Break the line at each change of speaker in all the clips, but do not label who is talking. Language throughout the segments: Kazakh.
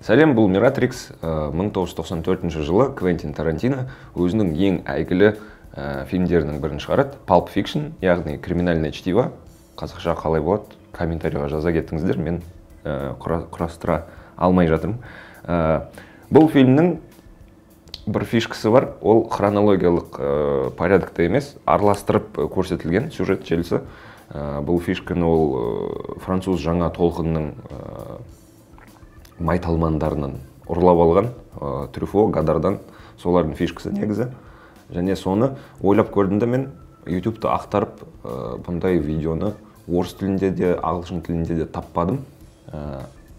Сәлем, бұл Миратрикс. 1994 жылы Квентин Тарантино өзінің ең әйгілі фильмдерінің бірін шығарады. Pulp Fiction, яғни криминальное чтиво. Қазақша қалай болады? Комментарийға жаза кеттіңіздер, мен құрастыра алмай жатырмын. Бұл фильмнің бір фишкасы бар, ол хронологиялық порядокта емес, араластырып көрсетілген сюжет желісі. Бұл фишканы ол француз жаңа толқынның майталмандарынан ұрлап алған, Трюфо, Гадардан, солардың фишкасы негізі. Және соны ойлап көрдім де мен YouTube'ты ақтарып, бұндай видеоны орыс тілінде де, ағылшын тілінде де таппадым.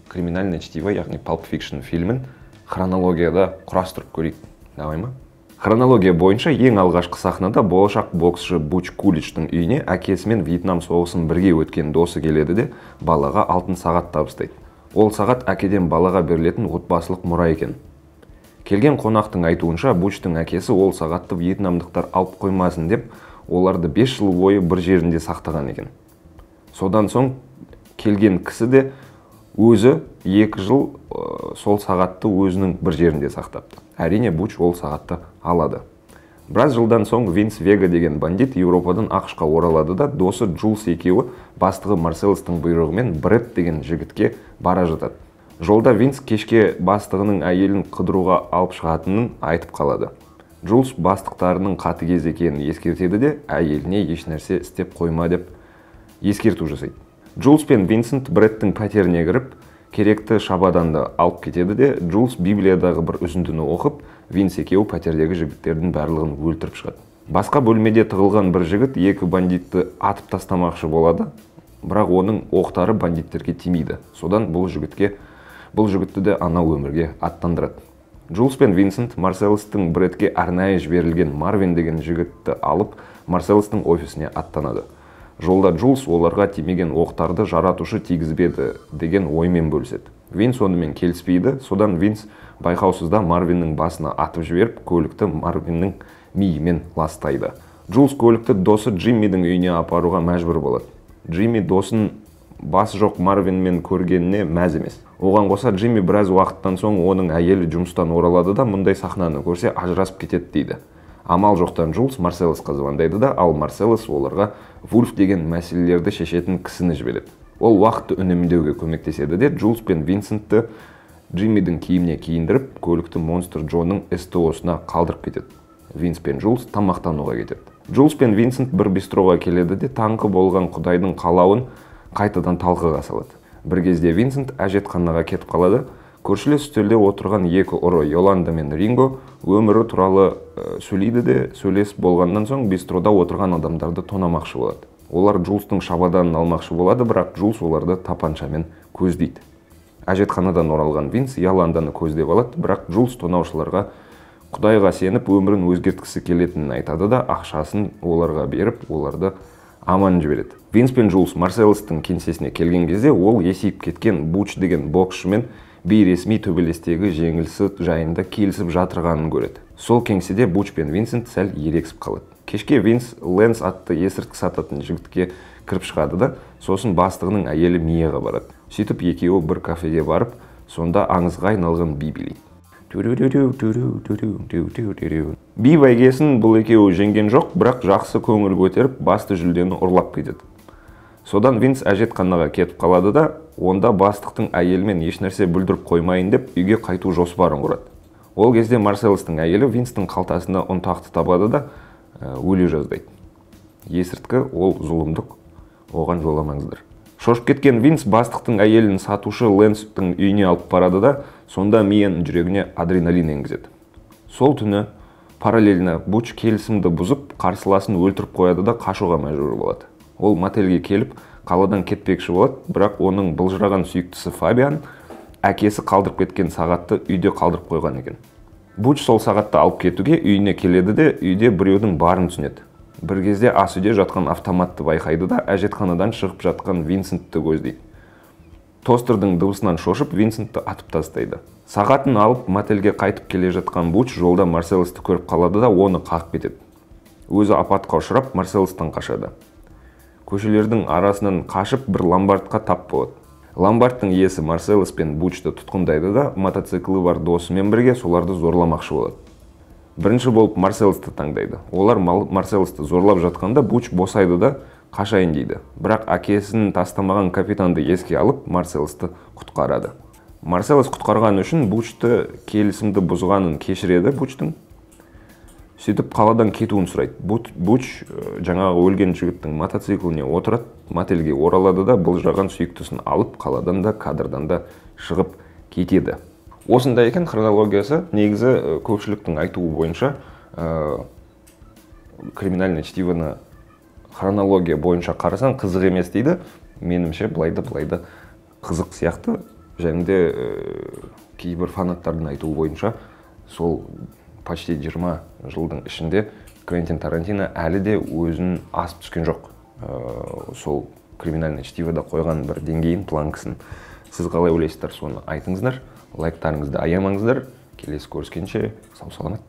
Криминальное чтиво, яғни Pulp Fiction фильмін хронологияда құрастырып көрейік. Давай ма? Хронология бойынша ең алғашқы сахнада болашақ боксшы Буч Куличтің үйіне әкесімен Вьетнам соғысын бірге өткен досы келеді де, балаға алтын сағат табыстайды. Ол сағат әкеден балаға берілетін отбасылық мұра екен. Келген қонақтың айтуынша, Бучтың әкесі ол сағатты вьетнамдықтар алып қоймасын деп, оларды 5 жыл бойы бір жерінде сақтаған екен. Содан соң келген кісі де өзі 2 жыл сол сағатты өзінің бір жерінде сақтапты. Әрине, Буч ол сағатты алады. Біраз жылдан соң Винс Вега деген бандит Еуропадан АҚШ-қа оралады да, досы Джулс екеуі бастығы Марселостың бұйрығымен Брэд деген жігітке бара жатады. Жолда Винс кешке бастығының әйелін қыдыруға алып шығатынын айтып қалады. Джулс бастықтарының қатыгез екенін ескертеді де, әйеліне ешнәрсе істеп қойма деп ескерту жасайды. Джулс пен Винсент Брэдтің пәтеріне кіріп, керекті шабаданды алып кетеді де, Джулс Библиядағы бір үзіндіні оқып, Винс екеуі пәтердегі жігіттердің барлығын өлтіріп шығады. Басқа бөлмеде тығылған бір жігіт екі бандитті атып тастамақшы болады, бірақ оның оқтары бандиттерге тимейді. Содан бұл жігітті де анау өмірге аттандырады. Джулс пен Винсент Марселостың Брэдке арнайы жіберілген Марвин деген жігітті алып, Марселостың офисіне аттанады. Жолда Джулс оларға тимеген оқтарды жаратушы тигізбеді деген оймен бөліседі. Винс онымен келіспейді, содан Винс байқаусызда Марвиннің басына атып жіберіп, көлікті Марвиннің миымен ластайды. Джулс көлікті досы Джиммидің үйіне апаруға мәжбүр болады. Джимми досын басы жоқ Марвинмен көргеніне мәз емес. Оған қоса Джимми біраз уақыттан соң оның әйелі жұмыстан оралады да, мұндай сахнаны көрсе ажырасып кетеді дейді. Амал жоқтан Джулс Марселосқа звондайды да, ал Марселос оларға Вульф деген мәселелерді шешетін кісіні жібереді. Ол уақытты үнемдеуге көмектеседі де, Джулс пен Винсентті Джиммидің киіміне киіндіріп, көлікті Монстр Джоның СТО-сына қалдырып кетеді. Винс пен Джулс тамақтануға кетеді. Джулс пен Винсент бір бистроға келеді де, таңғы болған құдайдың қалауын қайтадан талқыға салады. Бір кезде Винсент әжетханаға кетіп қалады. Көршілес үстелде отырған екі ұры Йоланда мен Ринго өмірі туралы сөйлейді де, сөйлесіп болғаннан соң бистрода отырған адамдарды тонамақшы болады. Олар Джулстың шабаданын алмақшы болады, бірақ Джулс оларды тапаншамен көздейді. Әжетханадан оралған Винс Йоланданы көздеп алады, бірақ Джулс тонаушыларға құдайға сеніп өмірін өзгерткісі келетінін айтады да, ақшасын оларға беріп, оларды аман жібереді. Винс пен Джулс Марселостың кеңсесіне келген кезде ол есейіп кеткен Буч деген боксшымен бейресми төбелестегі жеңілісі жайында келісіп жатырғанын көреді. Сол кеңседе Буч пен Винсент сәл ерегісіп қалады. Кешке Винс Лэнс атты есірткі сататын жігітке кіріп шығады да, сосын бастығының әйелі Мияға барады. Сөйтіп екеуі бір кафеге барып, сонда аңызға айналған би билейді. Би бәйгесін бұл екеуі жеңген жоқ, бірақ жақсы көңіл көтеріп, басты жүлдені ұрлап кетеді. Содан Винс әжетханаға кетіп қалады да, онда бастықтың әйелімен ешнәрсе бүлдіріп қоймайын деп үйге қайту жоспарын құрады. Ол кезде Марселостың әйелі Винстің қалтасында ұнтақты табады да, өле жаздайды. Есірткі ол зұлымдық, оған жоламаңыздар. Шошып кеткен Винс бастықтың әйелін сатушы Лэнстің үйіне алып барады да, сонда Мияның жүрегіне адреналин енгізеді. Сол түні параллельно Буч келісімді бұзып, қарсыласын өлтіріп қояды да қашуға мәжбүр болады. Ол мотельге келіп, қаладан кетпекші болады, бірақ оның былжыраған сүйіктісі Фабиан әкесі қалдырып кеткен сағатты үйде қалдырып қойған екен. Буч сол сағатты алып кетуге үйіне келеді де, үйде біреудің барын түсінеді. Бір кезде ас үйде жатқан автоматты байқайды да, әжетханадан шығып жатқан Винсентті көздейді. Тостердің дыбысынан шошып, Винсентті атып тастайды. Сағатын алып, мотельге қайтып келе жатқан Буч жолда Марселосты көріп қалады да, оны қағып кетеді. Өзі апатқа ұшырап, Марселостан қашады. Көшелердің арасынан қашып, бір ломбардқа тап болады. Ломбардтың иесі Марселос пен Бучты тұтқындайды да, мотоциклі бар досымен бірге соларды зорламақшы болады. Бірінші болып Марселосты таңдайды. Олар Марселосты зорлап жатқанда Буч босайды да, қашайын дейді. Бірақ әкесін тастамаған капитанды еске алып, Марселосты құтқарады. Марселос құтқарған үшін Бучты келісімді бұзғанын кешіреді Бучтың. Сөйтіп қаладан кетуін сұрайды. Буч жаңағы өлген жігіттің мотоцикліне отырады, мотельге оралады да, былжыраған сүйіктісін алып, қаладан да, кадрдан да шығып кетеді. Осындай екен хронологиясы. Негізі көпшіліктің айтуы бойынша «Криминальное чтивоны» хронология бойынша қарасаң, қызық емес дейді. Меніңше, былай да, былай да қызық сияқты. Және де кейбір фанаттардың айтуы бойынша, сол почти 20 жылдың ішінде Квентин Тарантино әлі де өзін асып түскен жоқ. Сол «Криминальное чтивода» қойған бір деңгейін, планкасын. Сіз қалай ойлайсыздар, соны айтыңыздар. Лайктарыңызды аямаңыздар. Келесі көріскенше сау саламат.